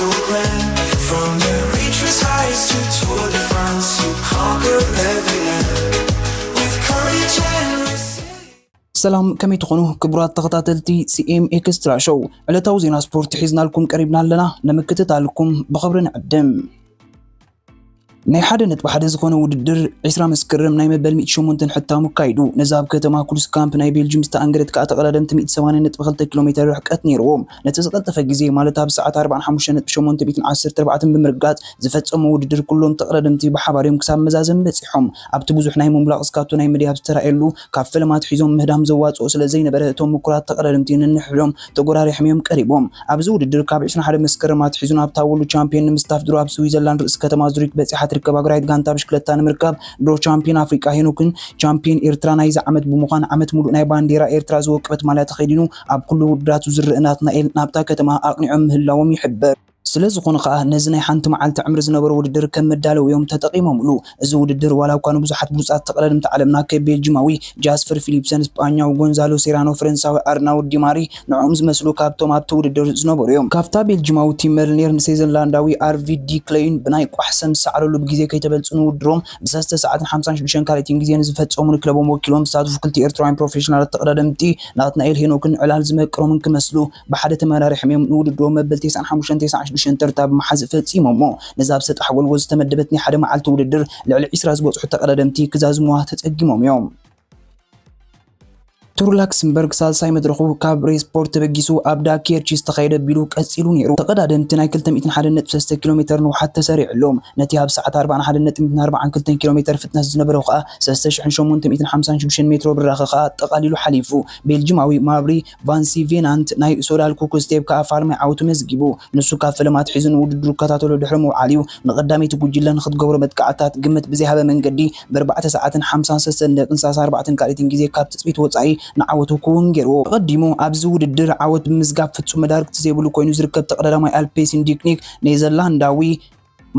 From the reaches highest to Tour de France, you conquer every land with courage and resilience. ሰላም፣ ከመይ ትኾኑ ክቡራት ተኸታተልቲ ሲኤም ኤክስትራ ሾው? ዕለታዊ ዜና ስፖርት ሒዝናልኩም ቀሪብና ኣለና፣ ንምክትታልኩም ብኽብሪ ንዕድም። ናይ ሓደ ነጥቢ ሓደ ዝኾነ ውድድር ዕስራ መስከረም ናይ መበል ሚእቲ ሸሞንተን ሕታሙ ኣካይዱ። ነዚ ኣብ ከተማ ኩልስካምፕ ናይ ቤልጅም ዝተኣንገደት ከኣ ተቐዳደምቲ ሚእቲ ሰማንያ ነጥቢ ክልተ ኪሎ ሜተር ርሕቀት ነይርዎም። ነቲ ዝቐልጠፈ ግዜ፣ ማለት ኣብ ሰዓት ኣርባዓን ሓሙሽተን ነጥቢ ሸሞንተ ሚእትን ዓሰርተ ኣርባዕተን ብምርጋጽ ዝፈጸሞ ውድድር፣ ኩሎም ተቐዳደምቲ ብሓባር እዮም ክሳብ መዛዘሚ በጺሖም። ኣብቲ ብዙሕ ናይ ምምላቕ ስካቶ ናይ መድያብ ዝተራእየሉ፣ ካብ ፈለማ ኣትሒዞም ምህዳም ዘዋጽኦ ስለ ዘይነበረ፣ እቶም ምኩራት ተቐዳደምቲ ነንሕድሕዶም ተጎራሪሖም እዮም ቀሪቦም። ኣብዚ ውድድር ካብ ዕስራን ሓደን መስከረም ኣትሒዙ ናብታ ወርልድ ቻምፕዮን ንምስታፍ ድሮ ኣብ ስዊዘርላንድ ርእሲ ከተማ ዙሪክ በጺሓ ትርከብ ሃገራዊት ጋንታ ብሽክለታ ንምርካብ ድሮ ቻምፕዮን ኣፍሪቃ ሄኖክን ቻምፕዮን ኤርትራ ናይዚ ዓመት ብምዃን ዓመት ሙሉእ ናይ ባንዴራ ኤርትራ ዝወቀበት ማልያ ተኸዲኑ ኣብ ኩሉ ውድድራቱ ዝረአ ናትናኤል ናብታ ከተማ ኣቕኒዖም ምህላዎም ይሕበር። ስለ ዝኾነ ከኣ ነዚ ናይ ሓንቲ መዓልቲ ዕምሪ ዝነበሮ ውድድር ከም መዳለዊ እዮም ተጠቒሞምሉ። እዚ ውድድር ዋላ እኳ ንብዙሓት ብሉጻት ተቐዳደምቲ ዓለምና ከም ቤልጅማዊ ጃስፐር ፊሊፕሰን፣ ስጳኛዊ ጎንዛሎ ሴራኖ፣ ፈረንሳዊ ኣርናውድ ዲማሪ ንዕኦም ዝመስሉ ካብቶም ኣብቲ ውድድር ዝነበሩ እዮም። ካብታ ቤልጅማዊ ቲም መርሊኔር ንስዊዘርላንዳዊ ኣርቪድ ዲ ክለይን ብናይ ቋሕ ሰም ዝሰዓረሉ ብግዜ ከይተበልጹ ንውድድሮም ብሰለስተ ሰዓትን ሓምሳን ሽዱሽተን ካልኢትን ግዜ ንዝፈጸሙ ንክለቦም ወኪሎም ዝሳተፉ ክልተ ኤርትራውያን ፕሮፌሽናላት ተቐዳደምቲ ናትናኤል ሄኖክን ዕላል ዝመቅሮምን ክመስሉ ብሓደ ተመራሪሖም እዮም ንውድድሮም መበል ተስዓን ሓሙሽተን ተስዓን ሽዱሽተን ተርታ ብምሓዝ ፈጺሞሞ። ነዛ ኣብ ሰጣሕ ጎልጎል ዝተመደበት ናይ ሓደ መዓልቲ ውድድር ልዕሊ ዕስራ ዝበጽሑ ተቐዳደምቲ ክዛዝሙዋ ተጸጊሞም እዮም። ቱር ላክስምበርግ ሳልሳይ መድረኹ ካብ ሬስፖርት ተበጊሱ ኣብ ዳኪየርቺ ዝተኻየደ ኣቢሉ ቀጺሉ ነይሩ። ተቐዳደምቲ ናይ ክልተ ሚእትን ሓደን ነጥቢ ሰለስተ ኪሎ ሜተር ንውሓት ተሰሪዑሎም። ነቲ ኣብ ሰዓት ኣርባዓን ሓደን ነጥቢ ኣርባዓን ክልተን ኪሎ ሜተር ፍጥነት ዝነበሮ ከኣ ሰለስተ ሽሕን ሸሞንተ ሚእትን ሓምሳን ሽዱሽተን ሜትሮ ብራኸ ከኣ ኣጠቓሊሉ ሓሊፉ። ቤልጅማዊ ማብሪ ቫንሲቬናንት ናይ ሶዳል ኩክስቴፕ ከኣ ፋልማይ ዓወቱ መዝጊቡ። ንሱ ካብ ፈለማ ኣትሒዙ ንውድድሩ ክከታተሎ ድሕሪ ምውዓል እዩ። ንቐዳመይቲ ጉጅለ ንኽትገብሮ መጥቃዕትታት ግምት ብዘይሃበ መንገዲ ብኣርባዕተ ሰዓትን ሓምሳን ሰለስተን ደቂቕን ሰላሳን ኣርባዕተን ካልኢትን ግዜ ካብ ትጽቢት ወጻኢ ንዓወቱ ክውን ገይርዎ። ኣቐዲሙ ኣብዚ ውድድር ዓወት ብምዝጋብ ፍጹም መዳርግቲ ዘይብሉ ኮይኑ ዝርከብ ተቐዳዳማይ ኣልፔሲን ዲክኒክ ኔዘርላንዳዊ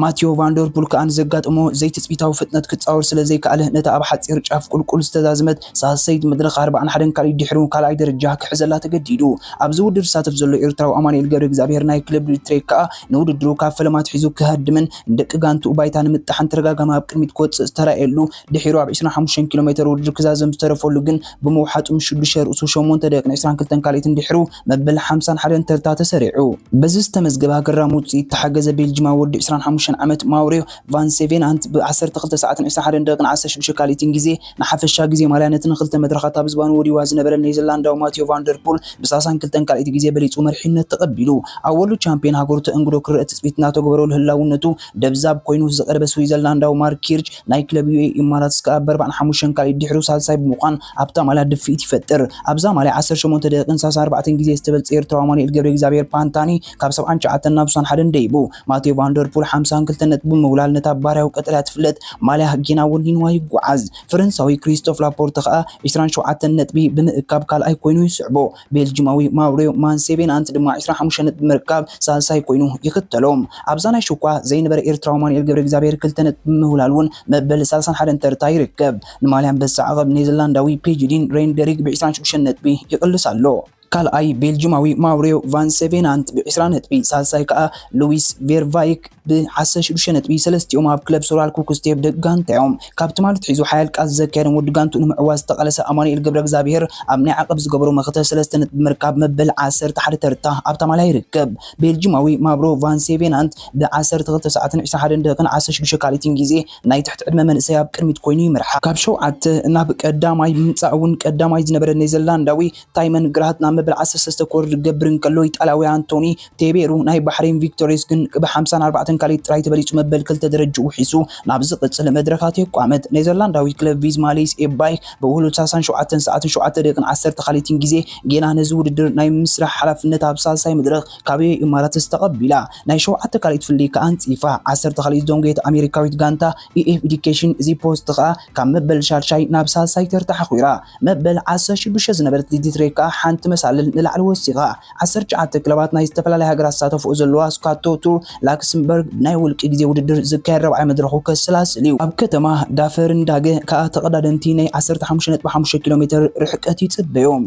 ማቲዮ ቫንደርፑል ከኣ ንዘጋጠሞ ዘይትጽቢታዊ ፍጥነት ክጻወር ስለ ዘይከኣለ፣ ነታ ኣብ ሓጺር ጫፍ ቁልቁል ዝተዛዘመት ሳልሰይቲ መድረኽ ኣርባዓን ሓደን ካልኢት ድሕሩ ካልኣይ ደረጃ ክሕዘላ ተገዲዱ። ኣብዚ ውድድር ዝሳተፍ ዘሎ ኤርትራዊ ኣማኑኤል ገብረ እግዚኣብሔር ናይ ክለብ ሊትሬክ ከኣ ንውድድሩ ካብ ፈለማ ኣትሒዙ ክሃድምን ንደቂ ጋንትኡ ባይታ ንምጥሓን ተደጋጋሚ ኣብ ቅድሚት ክወጽእ ዝተራእየሉ፣ ድሒሩ ኣብ ዕስራን ሓሙሽተን ኪሎ ሜተር ውድድር ክዛዘም ዝተረፈሉ ግን ብምውሓጡ ምስ ሽዱሽተ ርእሱ ሸሞንተ ደቂቕን ዕስራን ክልተን ካልኢትን ድሒሩ መበል ሓምሳን ሓደን ተርታ ተሰሪዑ። በዚ ዝተመዝገበ ኣገራሚ ውጽኢት እተሓገዘ ቤልጅማዊ ወዲ ዕስራን ሓሙሽተን ዓመት ማውሪዮ ቫን ሴቬናንት ብ ዓሰርተ ክልተ ሰዓትን ዕስራን ሓደን ደቂቕን ዓሰርተ ሽዱሽተ ካልኢትን ግዜ ንሓፈሻ ግዜ ማልያ ነቲ ንክልተ መድረኻት ኣብ ዝባኑ ወዲዋ ዝነበረ ኔዘርላንዳዊ ማቲዮ ቫንደርፑል ብ ሰላሳን ክልተን ካልኢት ግዜ በሊጹ መሪሕነት ተቐቢሉ። ኣብ ወርልድ ቻምፕዮን ሃገሩ ተእንግዶ ክረአ ትጽቢት እናተገበረሉ ህላውነቱ ደብዛብ ኮይኑ ዝቐረበ ስዊዘርላንዳዊ ማርክ ኪርች ናይ ክለብ ዩኤኢ ኢማራትስ ከኣ ብ ኣርባዓን ሓሙሽተን ካልኢት ድሕሩ ሳልሳይ ብምዃን ኣብታ ማልያ ድፍኢት ይፈጥር። ኣብዛ ማልያ ዓሰርተ ሸሞንተ ደቂቕን ሰላሳን ኣርባዕተን ግዜ ዝተበልጸ ኤርትራዊ ኣማኑኤል ገብረ እግዚኣብሔር ፓንታኒ ካብ ሰብዓን ትሽዓተን ናብ ስሳን ሓደን ደይቡ። ማቴዮ ቫንደርፑል ሓምሳን ክልተን ነጥቢ ብምውላል ነታ ባርያዊ ቀጠልያ ትፍለጥ ማልያ ጌና ወኒንዋ ይጓዓዝ። ፈረንሳዊ ክሪስቶፍ ላፖርተ ከኣ ዕስራን ሸውዓተን ነጥቢ ብምእካብ ካልኣይ ኮይኑ ይስዕቦ። ቤልጅማዊ ማውሪዮ ማንሴቬናንት ድማ ዕስራን ሓሙሽተን ነጥቢ ብምርካብ ሳልሳይ ኮይኑ ይኽተሎም። ኣብዛ ናይ ሽኳ ዘይነበረ ኤርትራዊ ኣማኑኤል ገብረ እግዚኣብሔር ክልተ ነጥቢ ብምውላል እውን መበል ሰላሳን ሓደን ተርታ ይርከብ። ንማልያ ኣንበሳ ዓቐብ ኔዘርላንዳዊ ፔጅዲን ሬንደሪክ ብ ዕስራን ሽዱሽተን ነጥቢ ይቕልስ ኣሎ። ካልኣይ ቤልጅማዊ ማውሪዮ ቫን ሴቬናንት ብ ዕስራ ነጥቢ፣ ሳልሳይ ከኣ ሉዊስ ቬርቫይክ ብ ዓሰርተ ሽዱሽተ ነጥቢ፣ ሰለስቲኦም ኣብ ክለብ ሶራል ኩክስቴፕ ደቂ ጋንታ እዮም። ካብ ትማሊ ኣትሒዙ ሓያል ቃልሲ ዘካየደን ወዲ ጋንትኡ ንምዕዋት ዝተቓለሰ ኣማኑኤል ገብረ እግዚኣብሔር ኣብ ናይ ዓቐብ ዝገበሮ መኸተ ሰለስተ ነጥቢ ብምርካብ መበል ዓሰርተ ሓደ ተርታ ኣብታ ማልያ ይርከብ። ቤልጅማዊ ማብሮ ቫን ሴቬናንት ብ ዓሰርተ ክልተ ሰዓትን ዕስራን ሓደን ደቂቕን ዓሰርተ ሽዱሽተ ካልኢትን ግዜ ናይ ትሕቲ ዕድመ መንእሰይ ኣብ ቅድሚት ኮይኑ ይመርሓ። ካብ ሸውዓተ ናብ ቀዳማይ ብምምጻእ እውን ቀዳማይ ዝነበረ ኔዘርላንዳዊ ታይመን ግራት ናብ መበል ዓሰርተ ሰለስተ ክወርድ ክገብር እንከሎ፣ ኢጣልያዊ ኣንቶኒ ቴቤሩ ናይ ባሕሬን ቪክቶሪየስ ግን ብ ሓምሳን ኣርባዕተን ካልኢት ጥራይ ተበሊጹ መበል ክልተ ደረጅኡ ሒሱ ናብ ዝቕጽል መድረኻት የቋምት። ኔዘርላንዳዊ ክለብ ቪዝማ ሌስ ኤባይ ብውህሉል ሰላሳን ሸውዓተን ሰዓትን ሸውዓተ ደቂቕን ዓሰርተ ካልኢትን ግዜ ጌና ነዚ ውድድር ናይ ምስራሕ ሓላፍነት ኣብ ሳልሳይ መድረኽ ካብ ኢማራትስ ተቐቢላ። ናይ ሸውዓተ ካልኢት ፍልልይ ከኣ ኣንጺፋ። ዓሰርተ ካልኢት ዶንጌት ኣሜሪካዊት ጋንታ ኢኤፍ ኤዱኬሽን ዚ ፖስት ከኣ ካብ መበል ሻድሻይ ናብ ሳልሳይ ተርታ ሓኺራ። መበል ዓሰርተ ሽዱሽተ ዝነበረት ሊዲትሬ ከኣ ሓንቲ መሳልል ንላዕሊ ወሲኻ። ዓሰርተ ትሽዓተ ክለባት ናይ ዝተፈላለያ ሃገራት ዝሳተፍኦ ዘለዋ ስካቶ ቱር ላክስምበርግ ናይ ውልቂ ግዜ ውድድር ዝካየድ ራብዓይ መድረኹ ከሰላስል እዩ። ኣብ ከተማ ዳፈርንዳገ ከኣ ተቐዳደምቲ ናይ ዓሰርተ ሓሙሽተ ነጥቢ ሓሙሽተ ኪሎ ሜተር ርሕቀት ይጽበዮም።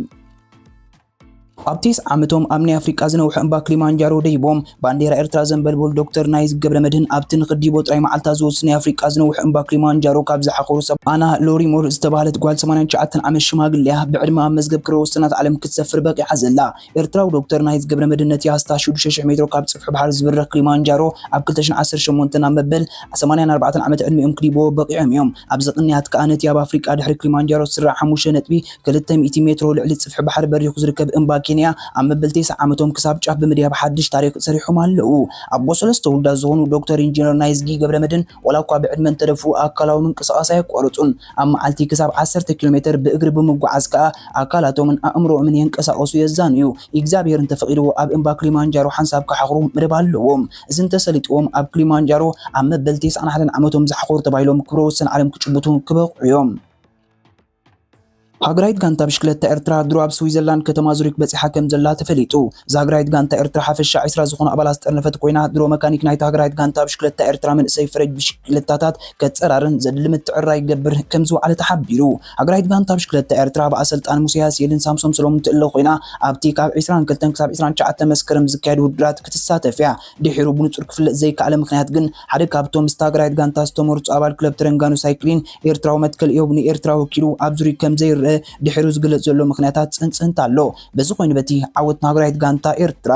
ኣብ ቴስዓ ዓመቶም ኣብ ናይ ኣፍሪቃ ዝነውሐ እምባ ክሊማንጃሮ ደይቦም ባንዴራ ኤርትራ ዘንበልበሉ ዶክተር ናይዝ ገብረመድህን፣ ኣብቲ ንኽዲቦ ጥራይ መዓልታት ዝወስድ ናይ ኣፍሪቃ ዝነውሐ እምባ ክሊማንጃሮ ካብ ዝሓኾሩ ሰብ ኣና ሎሪሞር ዝተባህለት ጓል ሰማንያን ትሽዓተን ዓመት ሽማግለያ ብዕድመ ኣብ መዝገብ ክብረ ወሰናት ዓለም ክትሰፍር በቂዓ ዘላ። ኤርትራዊ ዶክተር ናይዝ ገብረመድህን ነቲ ኣስታት ሽዱሽተ ሽሕ ሜትሮ ካብ ጽፍሒ ባሕሪ ዝብረኽ ክሊማንጃሮ ኣብ ክልተ ሽሕን ዓሰርተ ሸሞንተን ኣብ መበል ሰማንያን ኣርባዕተን ዓመት ዕድሚኦም ክዲቦ በቂዖም እዮም። ኣብዚ ቅንያት ከኣ ነቲ ኣብ ኣፍሪቃ ድሕሪ ክሊማንጃሮ ዝስራዕ ሓሙሽተ ነጥቢ ክልተ ሚእቲ ሜትሮ ልዕሊ ጽፍሒ ባሕሪ በሪኹ ዝርከብ እምባ ኬንያ ኣብ መበል ተስዓ ዓመቶም ክሳብ ጫፍ ብምድያብ ሓድሽ ታሪኽ ሰሪሖም ኣለዉ። ኣቦ ሰለስተ ውሉዳት ዝኾኑ ዶክተር ኢንጂነር ናይዝጊ ገብረመድህን ዋላ እኳ ብዕድመ እንተደፍኡ ኣካላዊ ምንቅስቓስ ኣየቋረጹን። ኣብ መዓልቲ ክሳብ ዓሰርተ ኪሎ ሜትር ብእግሪ ብምጓዓዝ ከኣ ኣካላቶምን ኣእምሮኦምን የንቀሳቐሱ የዛንዩ። እግዚኣብሔር እንተፈቒድዎ ኣብ እምባ ክሊማንጃሮ ሓንሳብ ክሓኽሩ መደብ ኣለዎም። እዚ እንተሰሊጥዎም ኣብ ክሊማንጃሮ ኣብ መበል ተስዓን ሓደን ዓመቶም ዝሓኾሩ ተባሂሎም ክብረ ወሰን ዓለም ክጭብጡ ክበቕዑ እዮም። ሃገራዊት ጋንታ ብሽክለታ ኤርትራ ድሮ ኣብ ስዊዘርላንድ ከተማ ዙሪክ በጺሓ ከም ዘላ ተፈሊጡ። እዛ ሃገራዊት ጋንታ ኤርትራ ሓፈሻ ዕስራ ዝኾኑ ኣባላት ዝጠርነፈት ኮይና፣ ድሮ መካኒክ ናይታ ሃገራዊት ጋንታ ብሽክለታ ኤርትራ መንእሰይ ፈረጅ ብሽክለታታት ከጸራርን ዘድሊ ምትዕርራይ ይገብር ከም ዝወዓለ ተሓቢሩ። ሃገራዊት ጋንታ ብሽክለታ ኤርትራ ብኣሰልጣኒ ሙሴ ያሲልን ሳምሶም ሰሎሙን ትእለ ኮይና፣ ኣብቲ ካብ ዕስራን ክልተን ክሳብ ዕስራን ትሽዓተን መስከረም ዝካየድ ውድድራት ክትሳተፍ እያ። ድሒሩ ብንጹር ክፍለጥ ዘይከኣለ ምኽንያት ግን፣ ሓደ ካብቶም ምስታ ሃገራዊት ጋንታ ዝተመርጹ ኣባል ክለብ ተረንጋኑ ሳይክሊን ኤርትራዊ መትከል እዮብ ንኤርትራ ወኪሉ ኣብ ዙሪክ ከም ዘይረአ ድሒሩ ዝግለጽ ዘሎ ምኽንያታት ጽንጽንታ ኣሎ። በዚ ኮይኑ በቲ ዓወት ንሃገራዊት ጋንታ ኤርትራ።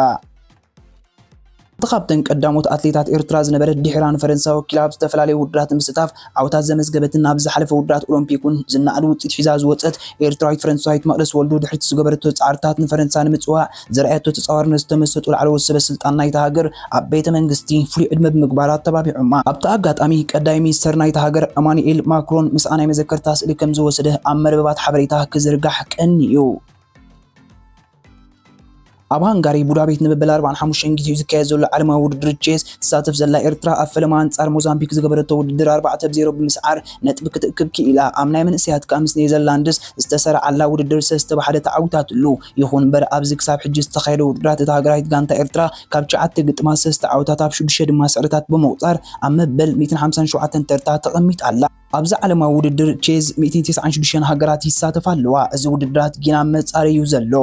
እቲ ካብተን ቀዳሞት ኣትሌታት ኤርትራ ዝነበረት ድሒራ ንፈረንሳ ወኪላ ኣብ ዝተፈላለዩ ውድድራት ምስታፍ ዓወታት ዘመዝገበትን ኣብ ዝሓለፈ ውድድራት ኦሎምፒክ እውን ዝነኣድ ውጽኢት ሒዛ ዝወጸት ኤርትራዊት ፈረንሳዊት መቕደስ ወልዱ ድሕሪቲ ዝገበረቶ ጻዕርታት ንፈረንሳ ንምጽዋዕ ዘርኣየቶ ተጻዋርነት ዝተመሰጡ ላዕለዎት ሰበ ስልጣን ናይታ ሃገር ኣብ ቤተ መንግስቲ ፍሉይ ዕድመ ብምግባር ኣተባቢዖማ። ኣብቲ ኣጋጣሚ ቀዳማይ ሚኒስተር ናይታ ሃገር ኣማኑኤል ማክሮን ምስኣ ናይ መዘከርታ ስእሊ ከም ዝወሰደ ኣብ መርበባት ሓበሬታ ክዝርጋሕ ቀንዩ። ኣብ ሃንጋሪ ቡዳቤት ንመበል ኣርባዓን ሓሙሽተን ግዜኡ ዝካየድ ዘሎ ዓለማዊ ውድድር ቼዝ ትሳተፍ ዘላ ኤርትራ፣ ኣብ ፈለማ ኣንጻር ሞዛምቢክ ዝገበረቶ ውድድር ኣርባዕተ ብ ዜሮ ብምስዓር ነጥቢ ክትእክብ ክኢላ። ኣብ ናይ መንእሰያት ከኣ ምስ ኔዘርላንድስ ዝተሰርዓላ ውድድር ሰለስተ ብ ሓደ ተዓዊታትሉ። ይኹን እምበር፣ ኣብዚ ክሳብ ሕጂ ዝተኻየደ ውድድራት እታ ሃገራዊት ጋንታ ኤርትራ ካብ ትሽዓተ ግጥማት ሰለስተ ዓወታት ኣብ ሽዱሽተ ድማ ስዕረታት ብምቑጻር ኣብ መበል ሚእትን ሓምሳን ሸውዓተን ተርታ ተቐሚጣ ኣላ። ኣብዚ ዓለማዊ ውድድር ቼዝ ሚእትን ተስዓን ሽዱሽተን ሃገራት ይሳተፋ ኣለዋ። እዚ ውድድራት ጊና መጻረዩ ዘሎ።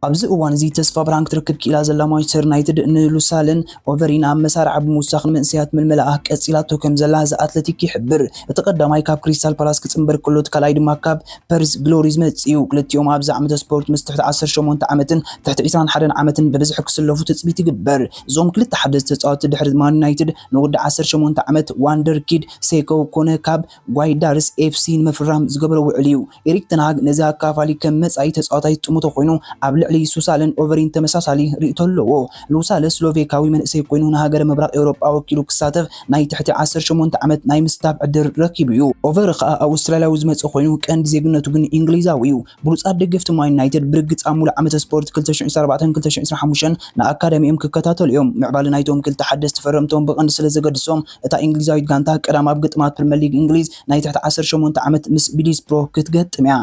ኣብዚ እዋን እዚ ተስፋ ብርሃን ክትረክብ ክኢላ ዘላ ማንቸስተር ዩናይትድ ንሉሳልን ኦቨሪን ኣብ መሳርዓ ብምውሳኽ ንመንእሰያት ምልመላኣ ቀጺላቶ ከም ዘላ ዘ ኣትለቲክ ይሕብር። እቲ ቀዳማይ ካብ ክሪስታል ፓላስ ክጽንበር ከሎ፣ እቲ ካልኣይ ድማ ካብ ፐርዝ ግሎሪ ዝመጽእ እዩ። ክልቲኦም ኣብዚ ዓመተ ስፖርት ምስ ትሕቲ ዓሰርተ ሸሞንተ ዓመትን ትሕቲ ዕስራን ሓደን ዓመትን ብብዝሒ ክስለፉ ትጽቢት ይግበር። እዞም ክልተ ሓደስቲ ተጻወትቲ ድሕሪ ማን ዩናይትድ ንወዲ ዓሰርተ ሸሞንተ ዓመት ዋንደር ኪድ ሴኮ ኮነ ካብ ጓይዳርስ ኤፍ ሲ ንምፍራም ዝገበሮ ውዕል እዩ። ኤሪክ ተንሃግ ነዚ ኣካፋሊ ከም መጻኢ ተጻዋታይ ዝጥምቶ ኮይኑ፣ ኣብ ልዕሊ ሱሳልን ኦቨሪን ተመሳሳሊ ርእይቶ ኣለዎ። ሉሳለ ስሎቬካዊ መንእሰይ ኮይኑ ንሃገረ ምብራቕ ኤውሮጳ ወኪሉ ክሳተፍ ናይ ትሕቲ ዓሰርተ ሸሞንተ ዓመት ናይ ምስታፍ ዕድል ረኪቡ እዩ። ኦቨር ከኣ ኣውስትራልያዊ ዝመጸ ኮይኑ፣ ቀንዲ ዜግነቱ ግን እንግሊዛዊ እዩ። ብሉጻት ደገፍቲ ማን ዩናይትድ ብርግጽ ኣብ ሙሉእ ዓመተ ስፖርት ክልተ ሽሕን ዕስራን ኣርባዕተን ክልተ ሽሕን ዕስራን ሓሙሽተን ንኣካዳሚኦም ክከታተሉ እዮም። ምዕባለ ናይቶም ክልተ ሓደስቲ ፈረምቶም ብቐንዱ ስለ ዘገድሶም፣ እታ እንግሊዛዊት ጋንታ ቀዳም ኣብ ግጥማት ፕሪምየር ሊግ እንግሊዝ ናይ ትሕቲ ዓሰርተ ሸሞንተ ዓመት ምስ ሚድልስብሮ ክትገጥም እያ።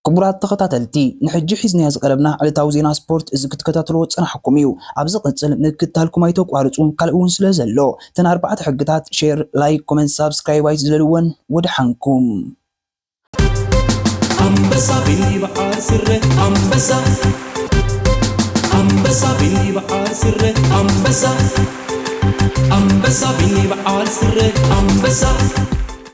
ክቡራት ተኸታተልቲ፣ ንሕጂ ሒዝናዮ ዝቐረብና ዕለታዊ ዜና ስፖርት እዚ ክትከታተልዎ ዝጸናሕኩም እዩ። ኣብ ዝቕጽል ምክትታልኩም ኣይተቋርጹ፣ ካልእ እውን ስለ ዘሎ። እተን ኣርባዕተ ሕግታት፣ ሼር፣ ላይክ፣ ኮመንት፣ ሳብስክራይብ ኣይትዝለልወን። ወደሓንኩም። ኣንበሳ ቢኒ በዓል ስረ ኣንበሳ፣ ኣንበሳ ቢኒ በዓል ስረ ኣንበሳ፣ ኣንበሳ ቢኒ በዓል ስረ ኣንበሳ።